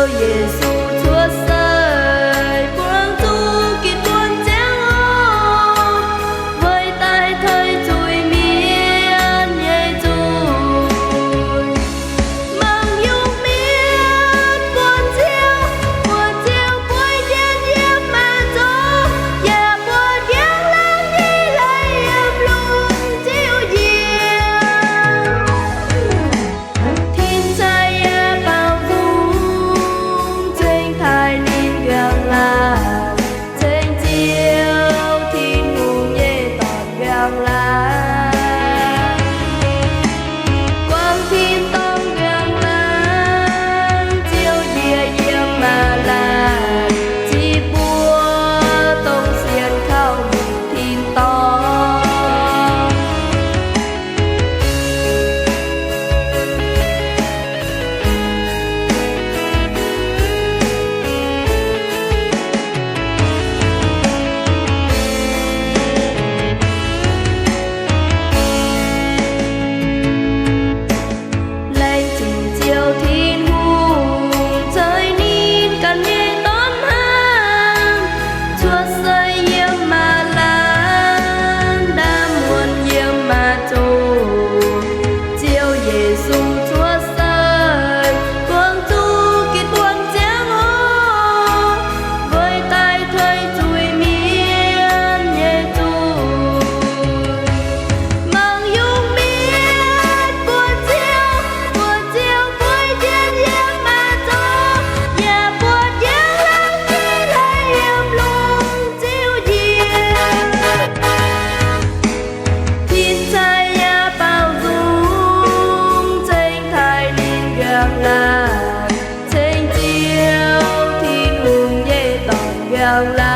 Ziouv Yesu cuotv seix buangh zuqc gitv buonc ziangh hoc, weic daaih tei zuiz-mienh nyei zuiz. Mangc yungz mienv buatc Ziouv, buatc Ziouv bueix jienv yiem maaz nzorng, yaac buatc ndiangx-laangc nyei leiz yiem lungh Ziouv njiec. Tin-Sai yaac baaux nzung, ceng taaih ninh nqaang laangc, ceng Ziouv Tin-Hungh nyei dorn nqaang laangc. Guangc tin-dorngh nqaang laangc, Ziouv njiec yiem maaz laangc, zic buo dongh sienx kaux mingh tin-dorngh. Laengz zingh Ziouv Tin-Hungh ceix ninh ganh nyei dorn hnaangx, cuotv seix yiem maaz laangc, ndaam muonz yiem maaz zoqc. Ziouv Yesu cuotv seix buangh zuqc gitv buonc ziangh hoc, weic daaih tei zuiz-mienh nyei zuiz. Mangc yungz mienv buatc Ziouv, buatc Ziouv bueix jienv yiem maaz nzorng, yaac buatc ndiangx-laangc nyei leiz yiem lungh Ziouv njiec. Tin-Sai yaac baaux nzung, ceng taaih ninh nqaang laangc, ceng Ziouv Tin-Hungh nyei dorn nqaang laangc.